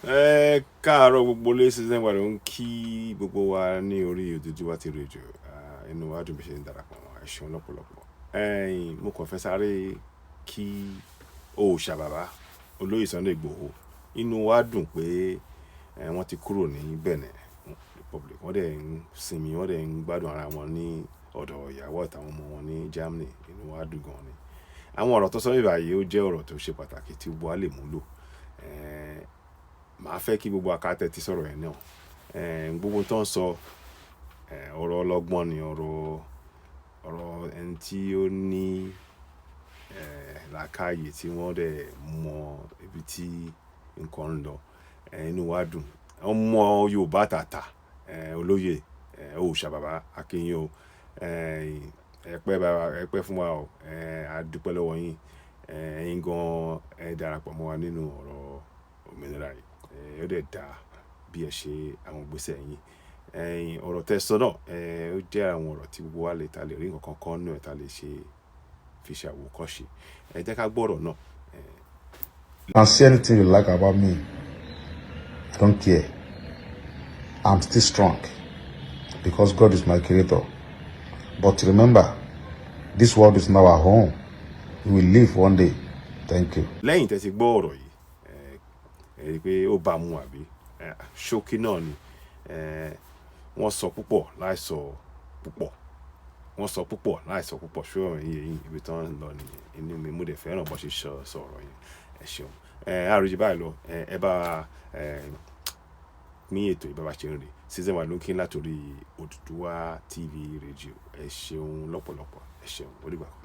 Ẹ káàárọ̀ gbogbo ilé. Citizen wa ló ń kí gbogbo wa ní orí Odùduwà TV Radio. Inú wa dùn bí ṣe ń darapọ̀ mọ́. Ẹ ṣeun lọ́pọ̀lọpọ̀. Ẹ̀yin, mo kàn fẹ́ sáré kí òòṣà bàbá olóyè Sunday Igboho. Inú wa dùn pé wọ́n ti kúrò ní Benin Republic, wọ́n dẹ̀ ń sinmi, wọ́n dẹ̀ ń gbádùn ara wọn ní ọ̀dọ̀ ìyàwó àtàwọn ọmọ wọn ní Germany. Inú wa dùn gan ni. Àwọn ọ̀rọ̀ tó sọ níbí báyìí, ó jẹ́ ọ̀rọ̀ tó ṣe pàtàkì tí gbogbo wa lè múlò. Màá fẹ́ kí gbogbo wa ká tẹ́tí sọ̀rọ̀ yẹn náà. Gbogbo tó ń sọ, ọ̀rọ̀ ọlọ́gbọ́n ni, ọ̀rọ̀ ẹni tí ó ní làákàyè, tí wọ́n dẹ̀ mọ ibi tí nǹkan ń lọ. Inú wa dùn. Ọmọ Yorùbá tàtà, olóyè, òòṣà bàbá, a kí yín o. Ẹ pẹ́ bàbá, ẹ pẹ́ fún wa o. A dúpẹ́ lọ́wọ́ yín. Ẹ̀yin gan, ẹ darapọ̀ mọ́ wa nínú ọ̀rọ̀ òmìnira yìí. Ó dẹ̀ dá bí ẹ ṣe àwọn ìgbésẹ̀ yín. Ẹ̀yin, ọ̀rọ̀ tẹ́ sọ náà, ó jẹ́ àwọn ọ̀rọ̀ tí gbogbo wa lè ta lè rí nǹkan kan nínú ẹ̀ ta lè ṣe fi ṣe àwòkọ́ṣe. Ẹ jẹ́ ká gbọ́ ọ̀rọ̀ náà. You can say anything you like about me. I don't care. I'm still strong because God is my creator. But remember, this world is not our home. We will leave one day. Thank you. Lẹ́yìn tẹ́ ti gbọ́ ọ̀rọ̀ yìí, ẹ rí i pé ó bá mu àbí? Ṣókí náà ni. Wọ́n sọ púpọ̀ láì sọ púpọ̀, wọ́n sọ púpọ̀ láì sọ púpọ̀. Ṣó yé yín? Ibi tí wọ́n ń lọ nìyẹn. Inú mi, mo dẹ̀ fẹ́ràn bó ṣe sọ ọ̀rọ̀ yẹn. Ẹ ṣeun. Àròjì báyìí lọ. Ẹ bá pín ètò ìbábá ṣe ń rè. Citizen wa ló ń kí látòrí Odùduwà TV Radio. Ẹ ṣeun lọ́pọ̀lọpọ̀, ẹ ṣeun. Ó dìgbà kan.